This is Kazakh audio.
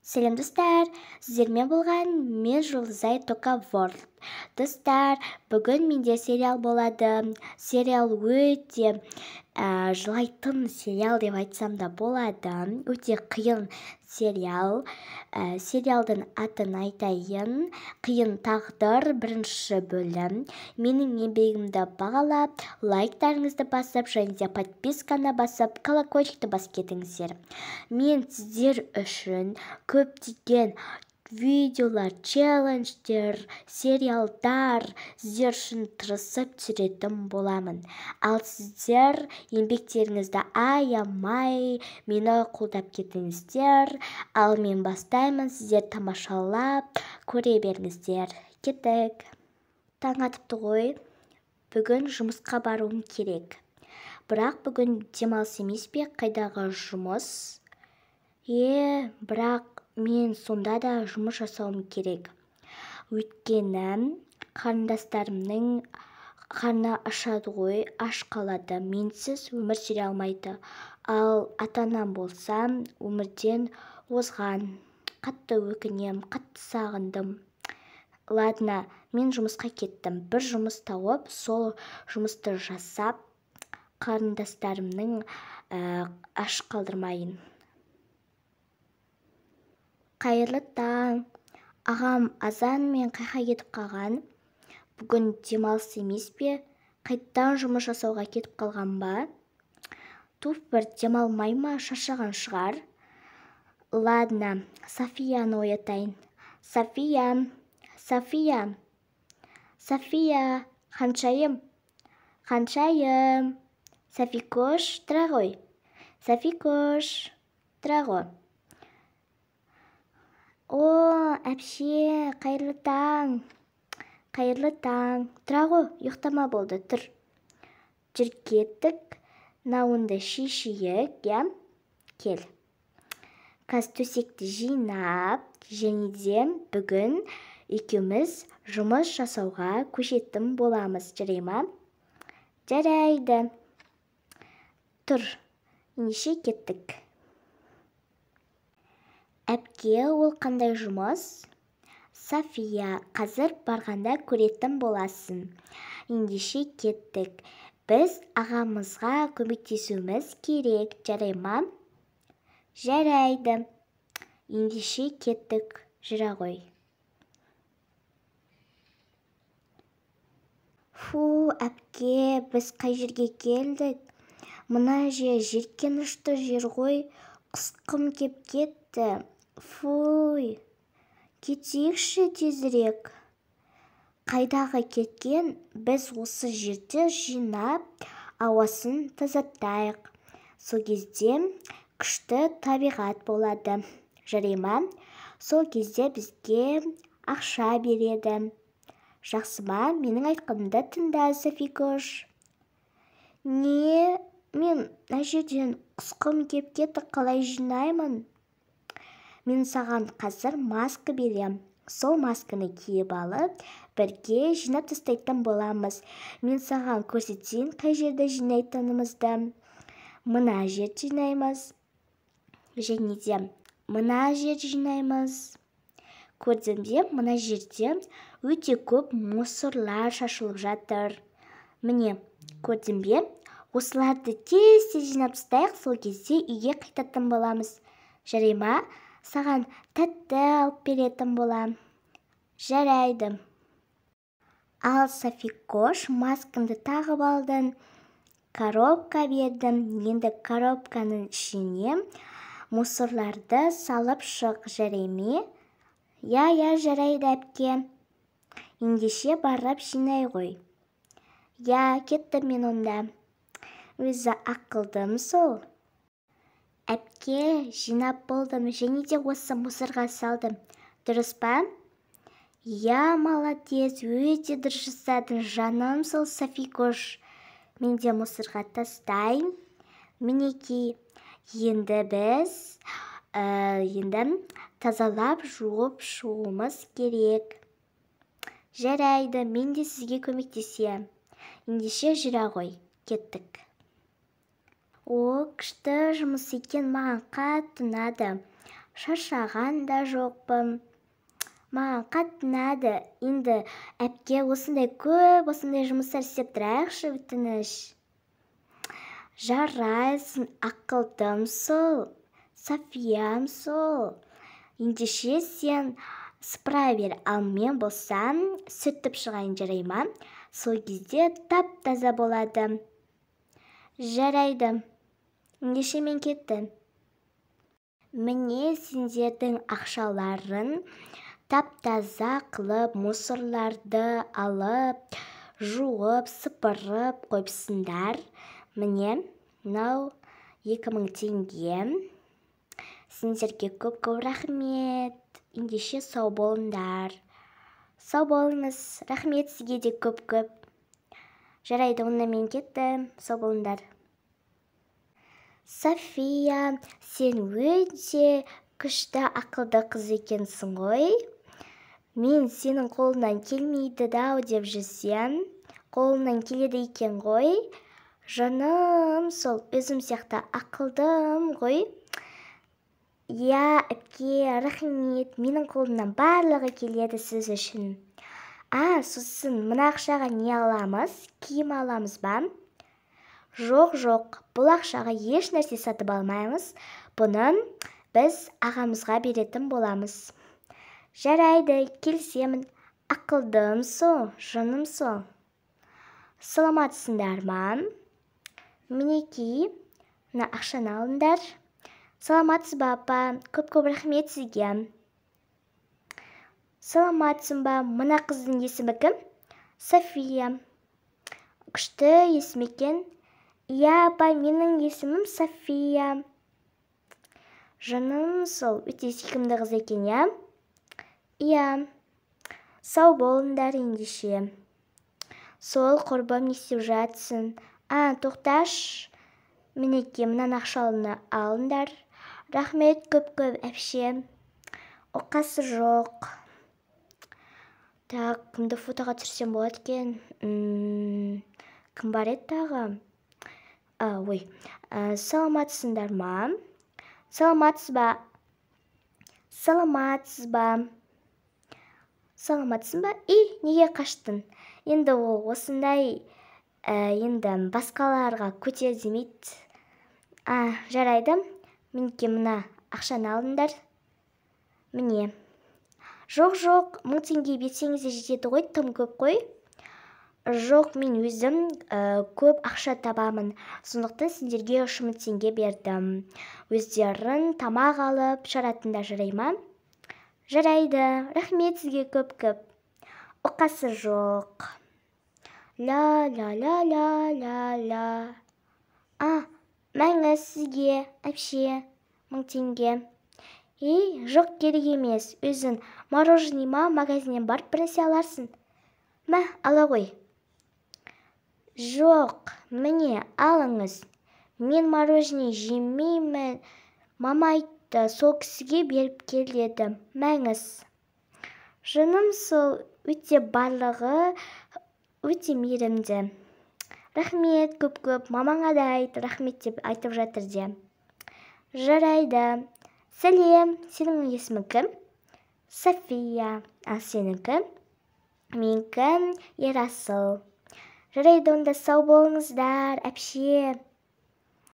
Сәлем, достар! Сіздермен болған мен, Жұлдызай Тока World. Достар, бүгін менде сериал болады. Сериал өте жылайтын сериал деп айтсам да болады. Өте қиын сериал. Сериалдың атын айтайын. «Қиын тағдыр», бірінші бөлім. Менің еңбегімді бағалап, лайктарыңызды басып және де подписканы басып, колокольчикті басып кетіңіздер. Мен сіздер үшін көптеген видеолар, челлендждер, сериалдар сіздер үшін тырысып түсіретін боламын. Ал сіздер еңбектеріңізді аямай мені қолдап кетіңіздер. Ал мен бастаймын, сіздер тамашалап көре беріңіздер. Кеттік. Таң атыпты ғой. Бүгін жұмысқа баруым керек. Бірақ бүгін демалыс емес пе? Қайдағы жұмыс? Е, бірақ мен сонда да жұмыс жасауым керек, өйткені қарындастарымның қарны ашады ғой, аш қалады, менсіз өмір сүре алмайды. Ал ата-анам болса, өмірден озған. Қатты өкінем, қатты сағындым. Ладно, мен жұмысқа кеттім. Бір жұмыс тауып, сол жұмысты жасап, қарындастарымның аш қалдырмайын. Қайырлы таң! Ағам азанмен қайда кетіп қалған? Бүгін демалыс емес пе? Қайтадан жұмыс жасауға кетіп қалған ба? Туф, бір демалмай ма? Шаршаған шығар. Ладно, Софияны оятайын. София, София, София, ханшайым, ханшайым, Софикош, тұра ғой. Софикош, тұра ғой. О, әпше, қайырлы таң! Қайырлы таң! Тұра ғой, ұйықтама, болды, тұр. Жүр, кеттік, мынауыңды шешейік, иә? Кел, қазір төсекті жинап, және де бүгін екеуміз жұмыс жасауға көшетін боламыз, жарай ма? Жарайды, тұр ендеше, кеттік. Әпке, ол қандай жұмыс? София, қазір барғанда көретін боласың. Ендеше кеттік. Біз ағамызға көмектесуіміз керек, жарай ма? Жарайды, ендеше кеттік, жүре ғой. Фу, әпке, біз қай жерге келдік? Мына жер жиіркенішті жер ғой, құсқым кеп кетті. Фуй, кетейікші тезірек. Қайдағы кеткен? Біз осы жерді жинап, ауасын тазартайық. Сол кезде күшті табиғат болады, жарай ма? Сол кезде бізге ақша береді, жақсы ма? Менің айтқанымды тыңда, Софикош. Не, мен мына жерден құсқым кеп кетті, қалай жинаймын? Мен саған қазір маска берем. Сол масканы киіп алып, бірге жинап тастайтын боламыз. Мен саған көрсетейін қай жерді жинайтынымызды. Мына жерді жинаймыз және де мына жерді жинаймыз. Көрдің бе, мына жерде өте көп мусорлар шашылып жатыр. Міне, көрдің бе? Осыларды тез тез жинап тастайық, сол кезде үйге қайтатын боламыз, жарай ма? Саған тәтті алып беретін болам. Жарайды. Ал, Софикош, маскаңды тағып алдың, коробка бердім. Енді коробканың ішіне мусорларды салып шық, жарай ме? Иә, жарайды, әпке. Ендеше барып жинай ғой. Иә, кеттім мен онда. Өзі ақылдым сол. Әпке, жинап болдым және де осы мусорға салдым, дұрыс па? Иә, молодец, өте дұрыс жасадың, жаным сол, Софикош. Мен де мусорға тастайын. Мінекей, енді біз енді тазалап, жуып шығуымыз керек. Жарайды, мен де сізге көмектесемін. Ендеше жүре ғой, кеттік. О, күшті жұмыс екен, маған қатты ұнады. Шаршаған да жоқпын. Маған қатты ұнады. Енді, әпке, осындай көп осындай жұмыстар істеп тұрайықшы, өтініш. Жарайсың, ақылдым сол, Софиям сол. Ендеше сен сыпыра бер, ал мен болсам сүртіп шығайын, жарай ма? Сол кезде тап-таза болады. Жарайды. Ендеше мен кеттім. Міне, сендердің ақшаларың. Тап-таза қылып, мусорларды алып, жуып, сыпырып қойыпсыңдар. Міне, мынау 2000 теңге. Сендерге көп-көп рахмет. Ендеше сау болыңдар. Сау болыңыз. Рахмет сізге де көп-көп. Жарайды, онда мен кеттім. Сау болыңдар. София, сен өте күшті ақылды қыз екенсің ғой. Мен сенің қолыңнан келмейді дау деп жүрсем, қолыңнан келеді екен ғой. Жаным сол, өзім сияқты ақылдым ғой. Иә, әпке, рахмет, менің қолымнан барлығы келеді сіз үшін. А, сосын мына ақшаға не аламыз? Киім аламыз ба? Жоқ, жоқ, бұл ақшаға еш нәрсе сатып алмаймыз. Бұны біз ағамызға беретін боламыз. Жарайды, келісемін. Ақылдым сол, жаным сол. Саламатсыңдар ма? Мінекей, мына ақшаны алыңдар. Саламатсыз ба, апа? Көп-көп рахмет сізге. Саламатсың ба? Мына қыздың есімі кім? София. Күшті есім екен. Иә, апа, менің есімім София. Жаным сол, өте сүйкімді қыз екен, иә? Иә. Сау болыңдар ендеше. Сол, құрбым, не істеп жатсың? А, тоқташ. Мінекей, мынаны ақшаны алыңдар. Рахмет көп-көп, әпше. Оқасы жоқ. Так, кімді фотоға түсірсем болады екен? Кім бар еді тағы? Ой, саламатсыңдар ма? Саламатсыз ба? Саламатсыз ба? Саламатсың ба? И, неге қаштың? Енді ол осындай, енді басқаларға көтер демейді. А, жарайды. Мінекей, мына ақшаны алыңдар. Міне. Жоқ, жоқ, 1000 теңге берсеңіз де жетеді ғой, тым көп қой. Жоқ, мен өзім көп ақша табамын. Сондықтан сендерге 3000 теңге бердім. Өздерің тамақ алып шығаратындар, жарай ма? Жарайды, рахмет сізге көп-көп. Оқасы жоқ. Ла ла ла ла ла ла. А, мәңіз сізге, әпше, 1000 теңге. Ей, жоқ, керек емес. Өзің мороженое ма, магазиннен барып бір нәрсе аларсың. Мә, ала ғой. Жоқ, міне, алыңыз. Мен мороженое жемеймін. Мама айтты, сол кісіге беріп кел деді. Мәңіз. Жаным сол, өте барлығы өте мейірімді. Рахмет көп-көп, мамаңа да айт, рахмет деп айтып жатыр де. Жарайды. Сәлем, сенің есімің кім? София. А сенікі? Менікі Ерасыл. Жарайды, онда сау болыңыздар, әпше.